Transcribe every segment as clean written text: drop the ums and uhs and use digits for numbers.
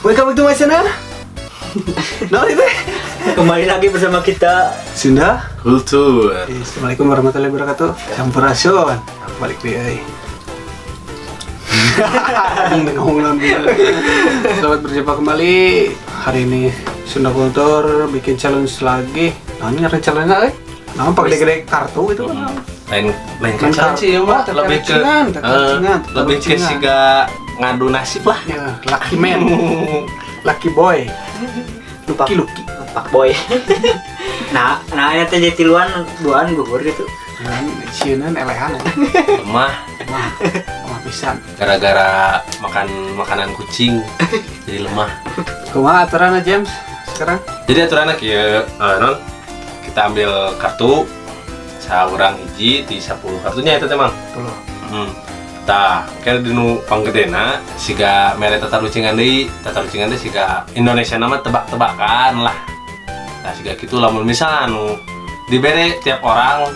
Welcome back to my channel. Nah, itu Kembali lagi bersama kita Sunda. Kultur. Assalamualaikum warahmatullahi wabarakatuh. Sampurasun. Balik deh, euy. Ngomong naon gitu. Selamat berjumpa kembali. Hari ini Sunda Kultur bikin challenge lagi. Nah, ini nyari challenge euy. Nah, pakai gede-gede kartu itu kan. Lain lain Lain kan sih ya mah, oh, lebih ke terkacingan, terkacingan, lebih ke terkacingan. Siga ngadu nasib lah. Ya, lucky man. Lucky boy. Lucky lucky. Pak Boy. Nah, ini teh jadi tiluan duaan gugur gitu. Nah, sieun elehan. Lemah. Wah, lemah pisan. Gara-gara makan makanan kucing jadi lemah. Kumaha aturanna, James, sekarang? Jadi aturannya kieu, non kita ambil kartu saurang hiji di 10 kartunya itu teh, Mang. Tuh. Tah, kayak dinu panggedena siga mere tatarucingan deui, tatarucingan teh siga Indonesia nama tebak-tebakan lah. Nah, siga kitu lamun misalnya anu dibere tiap orang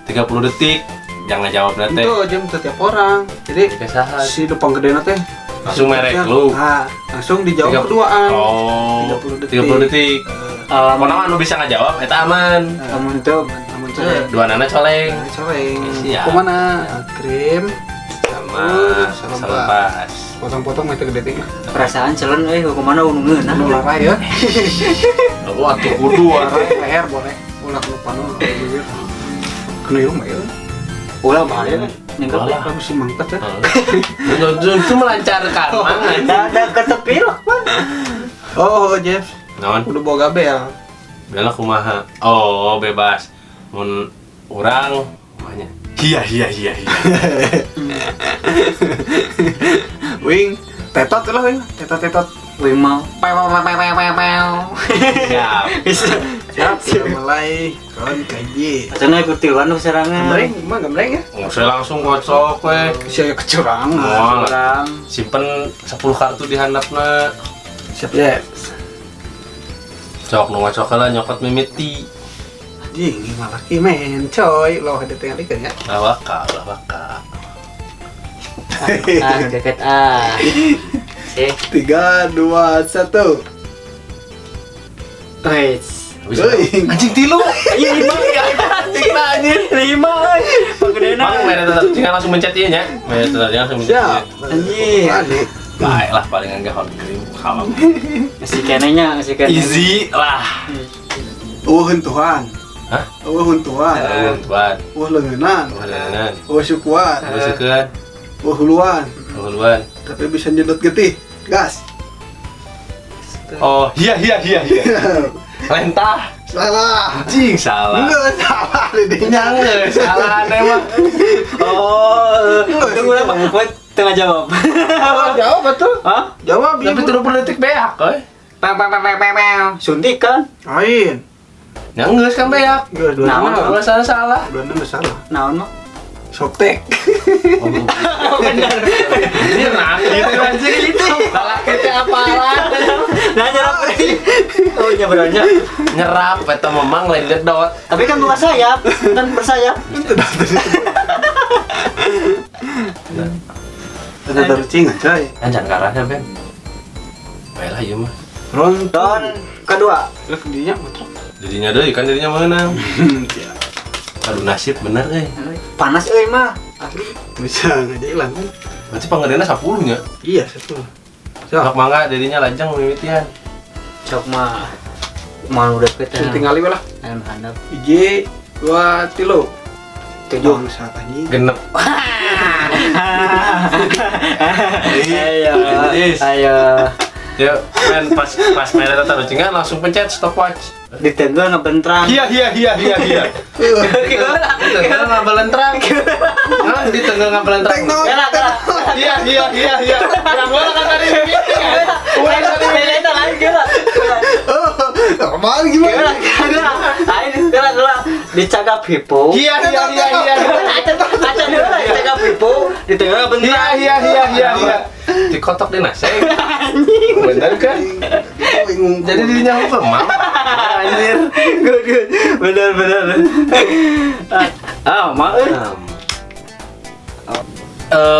30 detik jangan jawab teh. Itu James setiap orang. Jadi Kesahan. Si depan gedena teh Langsung mere lu. Nah, langsung dijawab keduaan. Oh, 30 detik. 30 detik. Pokoknya mah anu bisa ngajawab eta aman. Lamun itu Aman coy. Dua nana coleng. Nah, coleng. Siap. Kemana? Krim Sama sama selepas. Potong-potong itu gede ting. Perasaan calon euy hukumanna unungeun. Nu larai ya. Oh, atuh kudu. Larai leher boleh. Ulah nu panon bibir. Kena irung mah ya. Ulah bahaya kan. Nyengkep. Ulah. Kamu si mangkat ya. Itu melancarkan mang. Da da ketepi lah, Bang. Oh, James. Naon? Udah boga bel. Bela kumaha? Oh, bebas. Mun urang kumahanya? Iya. Wing, tetot lah wing, tetot tetot. Wing mau. Pew pew pew pew pew pew. Siap. Bisa. Siap, kita mulai round kaji. Acana ikut tiluan nu serangan. Gambreng, mah gambreng ya. Nggak usah langsung kocok we. Siapa kecurangan. Moal. Orang. Simpen 10 kartu di handapna. Siap ya. Cok nu ngocok lah nyokot mimiti. Anjing, ini malah laki men, coy. Loh, ada tinggal ikan ya. Lah waka, lah waka. Ah, deket ah. Sih. Tiga, dua, satu. Wait. Bisa. Euy. Anjing tilu. Iya lima ya. Anjing anjing. Lima euy. Pagedena. Mang mere tetap jangan langsung mencet ieu nya. Mere tetap jangan langsung mencet. Siap. Anjing. Aneh. Baik lah, paling enggak hot cream. Kalau Masih kenenya, masih kene. easy lah. Oh, hentuhan. Hah? Oh, huntuan. Tuan. Oh, leungeunnan. Tuan leungeunnan. Oh, sukuan. Terus seukeun. Oh, huluan. Huluan. Tapi bisa nyedot getih. Gas. Oh, iya. Lentah. Salah. Anjing salah. Enggak salah didinya. Nggak salah emang. Oh, tunggu lah, Pak. Wait, tengah jawab. Oh, jawab betul. Hah? Jawab. Tapi 30 detik beak, euy. Peng peng peng peng peng peng. Suntikan. Lain. Ya geus kan beak. Enggak, dua Nah, enam. Dua salah salah. Dua enam udah salah. Naon mah? Softtek. Oh, Bener. anjir, nah gitu anjing itu. Salah kita apalan. Nah, nyerap. Oh, nyebrangnya. Nyerap eta memang lain dedot. Tapi kan bukan sayap, kan bersayap. Ada tarucingan, coy. Kan jangan karahnya, Ben. Baiklah ieu mah. Ronton. Don kedua. Lah dinya mutlak. Jadinya deui kan jadinya menang. Ya. Aduh nasib bener euy. Panas euy mah. Asli. Bisa ngajak hilang kan? Berarti panggedena 10 nya. Iya, satu. Sok Sok, mangga jadinya lajeng mimitian. Cok mah. Mau udah kita. tinggal lah. Ayam handap. Hiji, dua, tilu. Tujuh. Bangsat anjing. Genep. Ayo. Yes. Ayo. Yuk, men pas pas main eta tarucingan langsung pencet stopwatch. Di tengah ngebentrang. Iya. Gimana? Di tengah ngabelentrang. Hah, di tengah ngabelentrang. Tekno. Gila, gila. Iya. Yang bola kan tadi mimiti kan. Udah tadi Gila, lain gila. Oh, kemarin gimana? Gila, gila. Lain gila, gila. Dicagap hipo. Iya. Acan heula dicagap hipo, di tengah ngebentrang. Iya. Dikotok di nasi. Bener kan? Bingung. Jadi dirinya apa, Mam? Anjir. Good, good. Bener, bener. Ah, mah euy.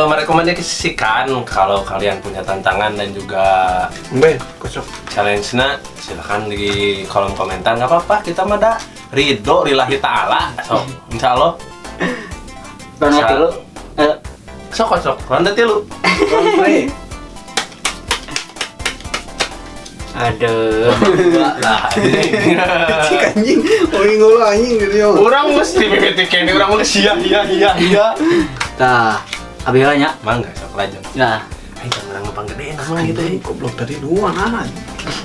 Merekomendasikan kalau kalian punya tantangan dan juga Embe, kocok. Challenge-nya, silahkan di kolom komentar, nggak apa-apa, kita mah da ridho lillahi ta'ala. So insya Allah. Ronde tilu. Eh, Sok sok ronde tilu. Round. Aduh. Lah, anjing. Cik anjing, oh ngolo anjing gitu ya. Urang mesti mimiti kene, urang mah sia iya iya iya. Tah, abi heula nya. Mangga, sok lajeng. Nah, Aing kan urang ngepang gede nama gitu ya. Goblok tadi dua nah.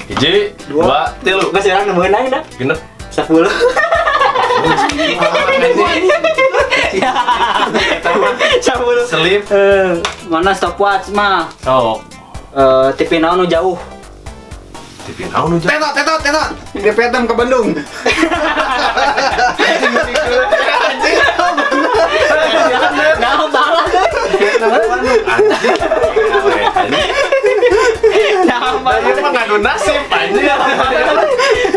Hiji, dua, tilu. Geus urang nu meunang dah. 6. 10. 10. Selip. Eh, mana stopwatch mah? Sok. Eh, TV naon nu jauh? TV naon nu jauh? Tetot, tetot, tetot. Di Vietnam ke Bandung. Nah, balas euy. Vietnam ke Bandung. Anjing. Nah, balas. Ini mah ngadu nasib anjing.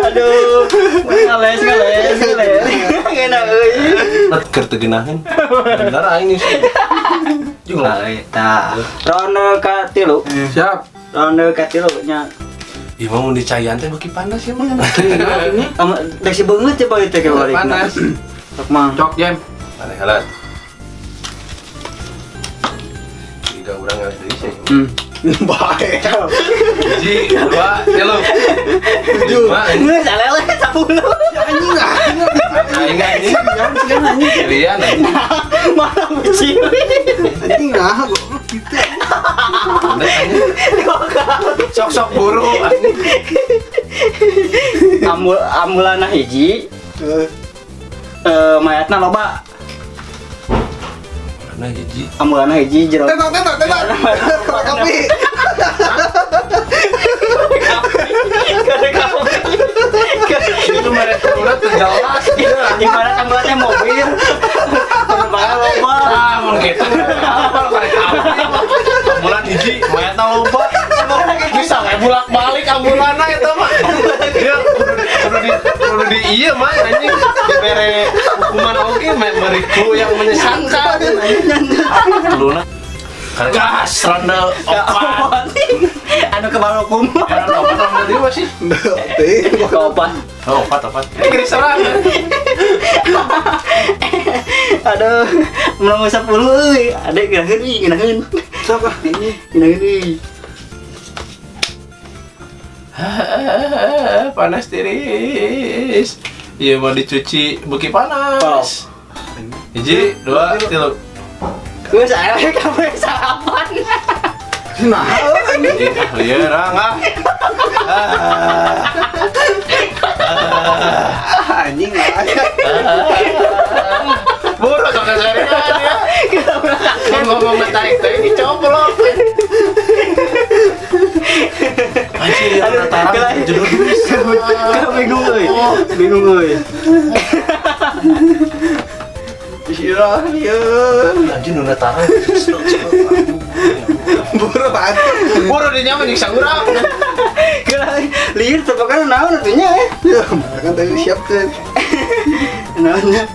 Aduh, ngales ngales ngales. Ngeuna euy. Keur teu geunaheun. Bener aing sih. Jeung Nah, tah. Ronde katilu. Siap. Ronde katilu nya. Ih, mau dicayan teh beuki panas ya mah. Ini Kamu dek si beungeut coba itu ke balik. panas. Sok mang. Cok jam. Mana heula. Tiga urang ngalih deui sih. Baik. Hiji, dua, tilu. Tujuh. Lima, anjing. Geus alele 10. Anjing anjing. Aing anjing. Jangan anjing. Kirian anjing. Malah bucin. Anjing nah goblok gitu. Bener, anjing. Sok-sok buru anjing. Ambul ambulana hiji, Eh, eh mayatna loba. Mana hiji? Ambulana hiji jero. Tetot, tetot, tetot. Korek api. Itu mereka udah terjelas. Gimana ambulannya mobil? Penumpangnya loba. Ah, mun kitu. Apa korek api? Ambulan hiji, mayatna loba. Bisa kayak bolak-balik ambulanna eta mah. Dia kudu di ieu mah anjing dibere hukuman oge beri clue yang menyesatkan. Teluna. Gas ronde opat. Anu kebal hukum. Ronde opat, ronde lima sih. Teh. Opat. Oh, opat opat. Ini gini serang. Aduh, menang 10 euy. Adek geunaheun euy, geunaheun. Sok ah ini. Geunaheun euy. Panas tiris. Iya mau dicuci beuki panas. Hiji, dua, tilu. Geus aya kabeh sarapan. Nah, anjing. Hiji, ah, lieur ah, ah. Ah, anjing lah. Buru sok keserian ya. Ngomong tarik teh dicoplok. Anjir, Aduh, tarang jedul. Bingung euy. Bingung euy. Sirah lieur. Anjir nu tarang. Buru atuh. Buru dinya mah nyiksa urang. Geura lieur tebakan naon atuh nya eh. Ya, kan tadi siapkeun. Naonnya?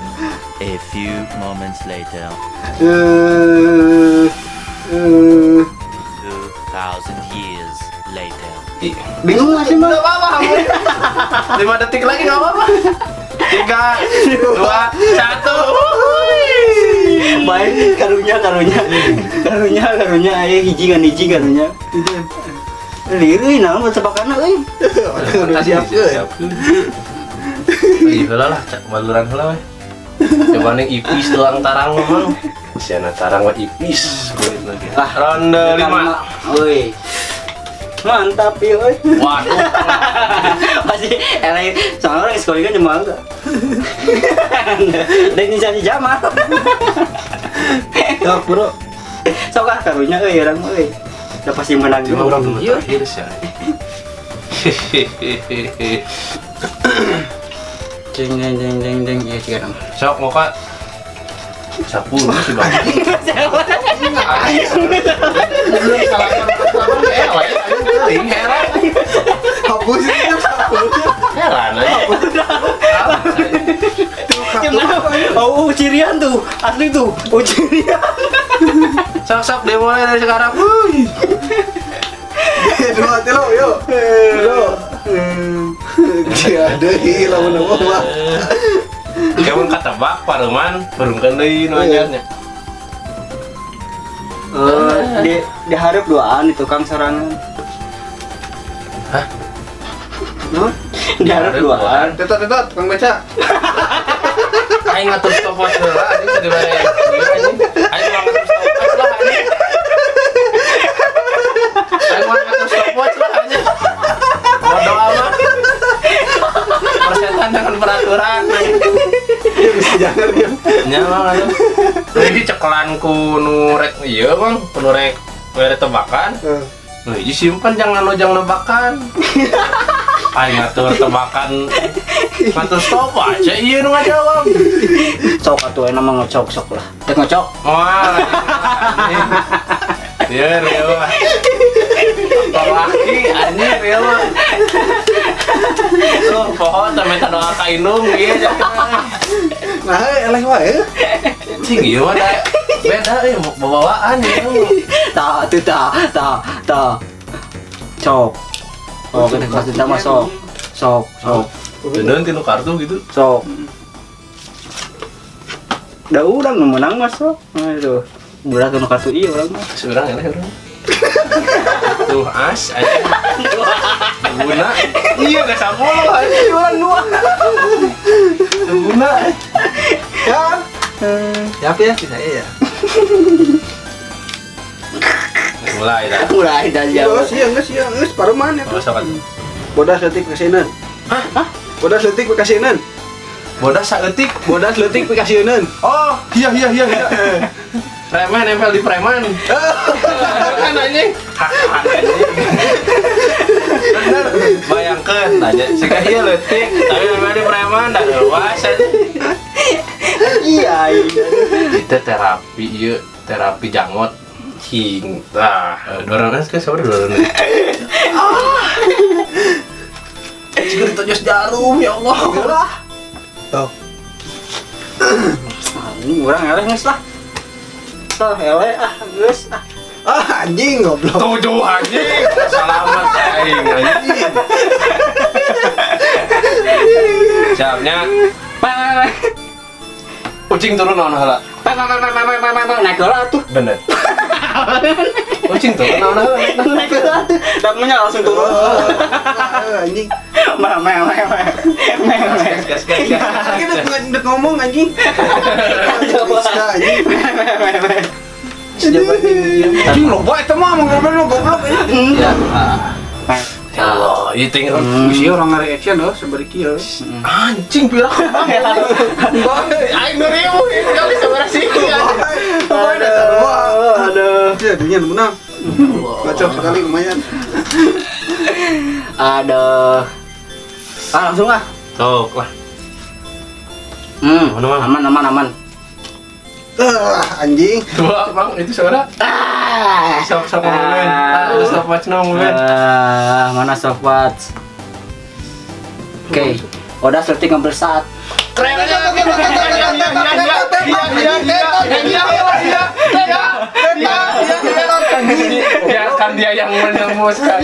A few moments later, Eh eh 2,000 years later. Bingung masih mah. Enggak apa-apa, kamu. 5 detik lagi enggak apa-apa. 3, 2, 1. Baik, karunya karunya. Karunya karunya aya hiji kan hiji karunya. Lieur euy naon tebakanna euy. Udah siapkeun. Iya heula lah, cak baluran heula we. Coba nih ipis tulang tarang mah. Siana tarang mah ipis kulit lagi. Lah, Ronde 5. Euy. Mantap ieu euy. Waduh. Pasti eleh soalnya orang sekolah kan cuma enggak. Dan ini jadi jamal. Sok, Bro. Sok ah karunya euy urang mah euy. Udah pasti menang Cuma juga. orang dulu terakhir sih. Hehehe. Jeng jeng jeng jeng jeng ya sekarang. Sok mau kak 10 sih bang. Heran. Hapus itu hapus. Heran aja. Gimana? Oh, cirian tuh, asli tuh, oh cirian. Sok sok dimulai dari sekarang. Wuih. Dua tilu, yuk. Tilu. Dia deui lamun eueuh mah. Kamu katebak pareman, parungkeun deui nu anyarnya. Eh, di hareup duaan di tukang sorangan. Hah? Naon? Di hareup Dihareup duaan. Tetot tetot tukang beca. Aing ngatur stopwatch heula anjing tadi bare. Iya anjing. Aing mau ngatur stopwatch lah anjing. Aing mau ngatur stopwatch lah anjing. Bodoh amat. Persetan dengan peraturan. Ya bisa jangan ya. Nya mah atuh. Jadi cekelan ku nu rek ieu Bang, ku nu rek mere tebakan. Heeh. Nu hiji simpen jangan nu jang nebakan. Aing ngatur tebakan ngatur stopwatch ieu nu ngajawab. Sok atuh enak mah ngocok sok lah. Rek ngocok. Wah, iya, iya mah. Laki anjing ieu mah. Tuh, pohon teh minta doa ka indung ieu jangan. Nah, eleh wae. Cing ieu mah da beda euy bawaan ieu. Ta tuh ta ta ta. Sok. Oh, kita kasih sama sok. Sok, sok, Beneran tinu kartu gitu. Sok. Da urang nu menang mah sok. Nah, itu. Berat nu kartu ieu urang mah. Seorang eleh urang. Tuh as anjing. Guna. Iya geus 10 anjing urang dua. Guna. Ya. Siap ya, bisa ya. Mulai dah. Mulai dah jauh. Geus, iya geus, iya geus pareman Oh, eta. sok atuh. Bodas leutik pikasieun. Hah? Bodas leutik pikasieun. Bodas saeutik. Bodas leutik pikasieun. Oh, iya. Preman nempel di preman. Kan anjing. Hak anjing. Bener. Bayangkeun aja siga ieu leutik, tapi nempel di preman da luas anjing. Iya, iya. Itu terapi ieu, terapi jangot. Cing. Tah, 200 ke sabar 200. Ah. Jika ditojos jarum ya Allah. Lah. Tuh. Anjing urang eleh geus lah. Tuh eleh ah geus ah. Ah, anjing goblok. 7 anjing. Selamat aing anjing. Siapnya Pak pak pak. Ucing turun naon heula? Pak pak pak pak pak pak pak naik heula atuh. Bener. Ucing turun naon heula? Naik heula atuh. Dapnya langsung turun. Ah, anjing. Ma ma ma ma. Ma ma. Gas gas gas. Kita udah ngomong anjing. Bisa anjing. Ma ma ma. Anjing loba eta mah mau ngobrol goblok anjing. Ya. Ya Allah, ieu teh Bisi orang nge-reaction loh sebari kieu. Anjing pira bang. Aing nu ribu ini kali sabaraha siki. Wah, Aduh. ya dunia menang. Kacau sekali lumayan. Aduh. Ah langsung ah. Sok lah. Hmm. Mana, Mang? Aman aman aman. Ah, anjing. Dua bang, itu sabaraha? Ah. Sok sok ngomongin. Ah, itu stopwatch ngomongin. Ah, mana stopwatch? Oke. Udah leutik ngambil saat. Keren aja. Iya iya iya iya iya. Biarkan dia yang menemuskan.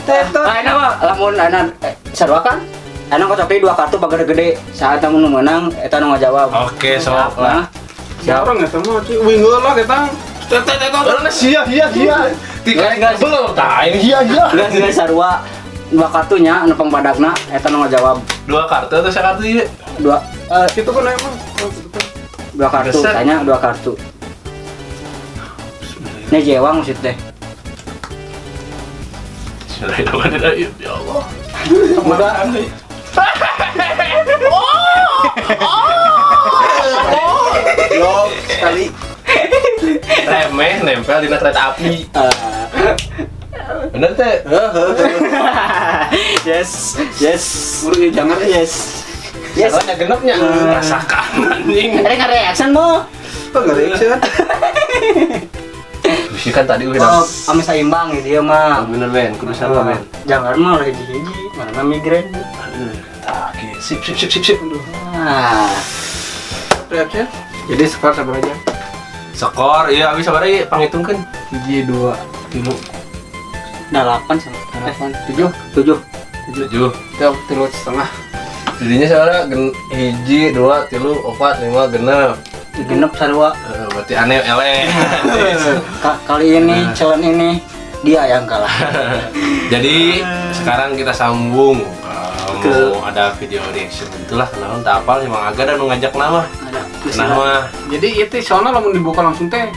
Tetot. Ah, enak mah lamun anak sarua kan? Anak kocok deui dua kartu gede saat nu menang eta nu ngajawab. Oke, sok lah. Siap. Orang eta mah cuy wing heula kita. Tetot tetot. Orang sia sia sia. Tiga belum tah ini sia sia. Geus geus sarua dua kartunya anu pangpadagna eta nu ngajawab. Dua kartu atau sakartu ieu? Dua Itu kan emang. Dua kartu, Geser. tanya dua kartu. Ini jewang maksud teh. Bismillahirrahmanirrahim. Ya Allah. Udah. Blok sekali. Remeh nempel di kereta api. Bener teh? Yes, yes. Buru jangan Yes. Yes. Salahnya genepnya. Rasakan anjing. Ada nggak reaction mo? Kok nggak reaction? Bisi kan tadi udah. Oh, ame saimbang gitu ya mah. Bener men, kudu sarua men. Jangan mah ulah hiji-hiji, mana migrain. Aduh, tah, oke. Sip sip sip sip sip. Ah, Reaction? Jadi skor sabar aja. Skor, iya abis sabaraha ieu panghitungkeun. 1, 2, 3, 8 sama 8, 7, 7. 7. 3,5. Jadinya sabaraha 1, 2, 3, 4, 5, 6. Genep sarua. Berarti aneh eleh. Kali ini challenge ini dia yang kalah. Jadi sekarang kita sambung mau ada video reaction itulah kenapa tak apal emang agak dan ngajak nama. Ada. Nama. Jadi itu soalnya lamun dibuka langsung teh.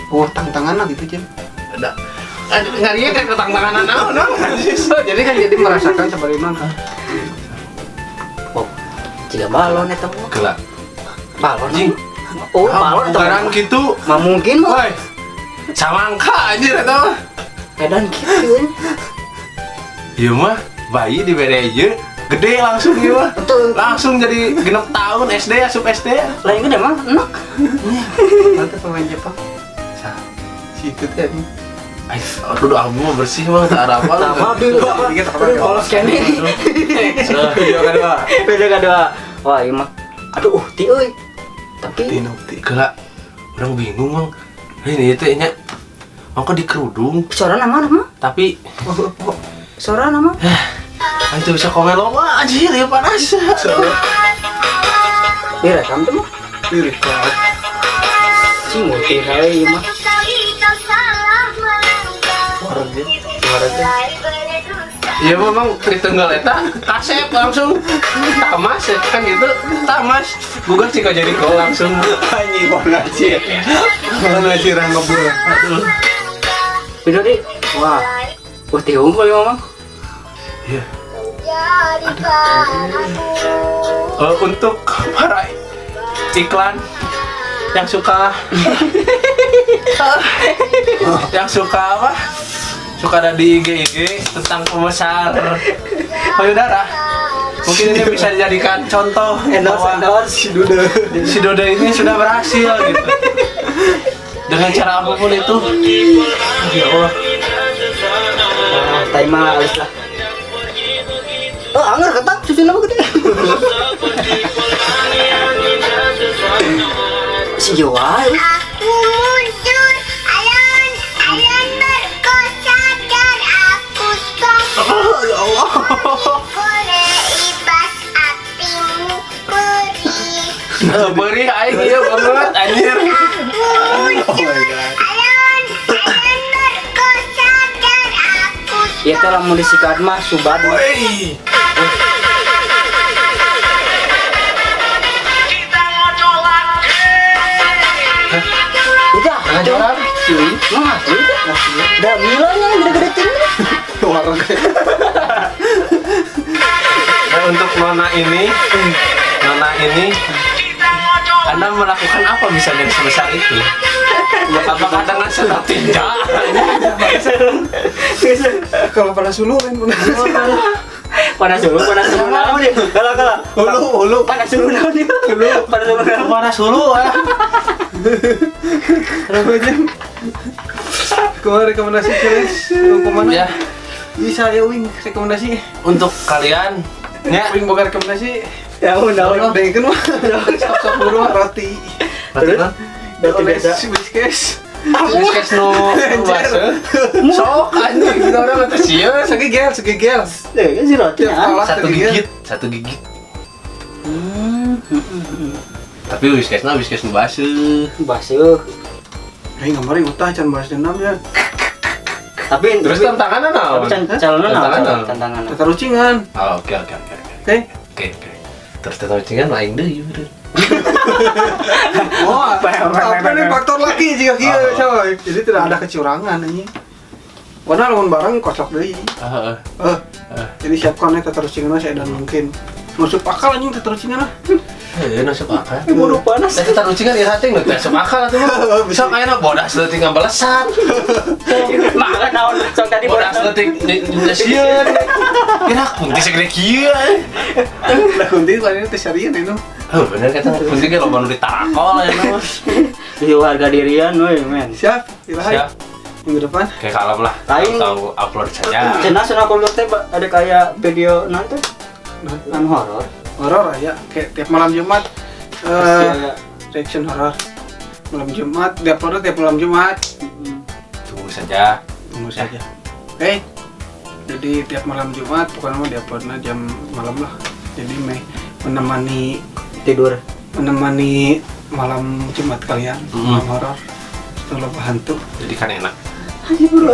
Oh, tantangan gitu, Cem. Ada. Ngarinya kan ke tantangan naon naon. Jadi kan jadi merasakan seperti mana. Oh. Jika balon eta mah. Gelap. Balon. Oh, balon eta. Bukan gitu. Mah mungkin mah. Woi. Samangka anjir eta mah. Edan kitu. Ieu mah bayi dibere ieu gede langsung ieu mah. Betul. Langsung jadi 6 tahun SD asup SD. Lain gede mah enak. Nanti pemain Jepang. Si itu teh. Aduh, album mah bersih mah tak ada apa. Sama di polos kene. Video kedua. Video kedua. Wah, ieu mah. Aduh, uhti euy. Tapi gelak. Urang bingung, Mang. Ini teh nya. Mangko di kerudung. Suara nama mah? Tapi suara nama? Itu bisa komen loba anjir ya panas. Direkam tuh mah. Direkam. Cing multi kae ieu mah. Iya memang Tritunggal eta kasep langsung tamas kan gitu tamas gugah Chico Jericho langsung anjing bonaci bonaci rang ngebul. Aduh. Video di wah. Wah tiung kali mama. Iya. Untuk para iklan yang suka yang suka apa? Suka ada di IG tentang pembesar payudara. Mungkin ini bisa dijadikan contoh endorse si Dude ini sudah berhasil gitu. Dengan cara apapun itu. Ya Allah. Nah, taima halus lah. Oh, anggar ketak susu nama gede. Si Jawa. Aku muncul alon-alon berkosa dan aku stop. Oh, ya Allah. Boleh ibas apimu perih. Perih aing ieu banget anjir. Aku muncul alon-alon berkosa dan aku stop. Ya teh lamun disikat mah subad. Woi. Udah, Ngajoran. Mah, udah milanya gede-gede tinggi. Nah, untuk nona ini, Anda melakukan apa bisa jadi sebesar itu? Apakah dengan senang tinja? Kalau pada sulu kan pada sulu naon ieu? Kalah. Hulu. Pada sulu naon ieu? Pada sulu. Pada sulu ya. Kemarin rekomendasi challenge kemana? Ya. Bisa ya Wing rekomendasi untuk kalian ya. Wing boga rekomendasi. Ya udah dengekeun mah. Sok-sok buru roti. Roti naon? Roti biasa. Whiskas. Whiskas nu baseuh. Sok anjing kita orang teh sieun. Segigel. Eh, si roti satu gigit. Tapi whiskesna whiskes nu baseuh. Baseuh. Eh, kemarin utah can balas dendam ya. Tapi terus tantanganna naon? Calonnya naon? Tantangan. Tatarucingan. Oh, oke. Oke. Oke. Terus tatarucingan lain deui euy. Wah, apa ini faktor laki jika kieu coy. Jadi tidak ada kecurangan anjing. Karena lamun bareng kocok deui. Heeh. Jadi siapkan ya tatarucingan saya dan mungkin. Masuk akal anjing tatarucingan lah. Heuh, masuk akal. Buru panas. Teh tatarucingan ieu hati nu teh masuk akal atuh mah. Sok ayeuna bodas leutik ngabelesat. Makan naon sok tadi bodas leutik sieun. Kira kunti segede kieu. Lah kunti lainnya teh sarieun anu. Heuh, bener kata kunti ge loba nu ditarakol aya mah. Ieu harga dirian we, men. Siap, iraha. Siap. Minggu depan. Kayak kalem lah. Atau upload saja. Cenah cenah kalau teh ada kayak video nanti anu horor. Horor ya, kayak tiap malam Jumat reaction horor. Malam Jumat, diupload tiap malam Jumat. Tunggu saja. Tunggu saja. Oke. Jadi tiap malam Jumat, pokoknya mau diuploadnya jam malam lah. Jadi meh menemani Tidur. Menemani malam Jumat kalian, malam horor atau apa hantu. Jadi kan enak.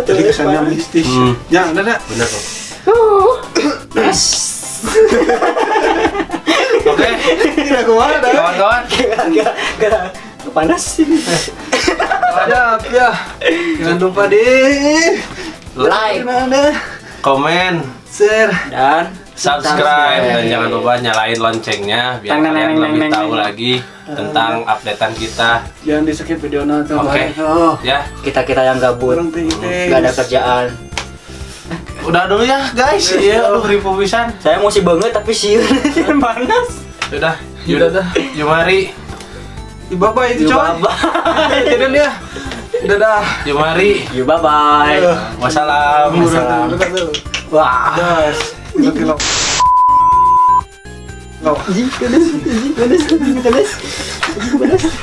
Jadi kesannya mistis. Ya, udah dah. Bener tuh. Oke, Tidak kemana dah. Kawan-kawan. Gak gak panas. Siap ya. Jangan lupa di Like mana Komen, share. Dan subscribe, dan jangan lupa nyalain loncengnya biar Tang, tang, kalian tang, lebih tang, tahu tang. Lagi tentang updatean kita. Jangan di skip video nanti. Oke. Oh. Ya, Kita kita yang gabut, Kurang tinggi. gak ada kerjaan. Udah dulu ya guys. Iya, aduh, ribu pisan. Saya emosi banget tapi sih panas. Udah, Udah dah. Yumari, Bapak itu coy. Bye. Jadi dia. Dadah. Yumari. You bye bye. Wassalam. Wassalam. Wah. Das. Nanti lo. Lo. Panas, panas, panas, panas.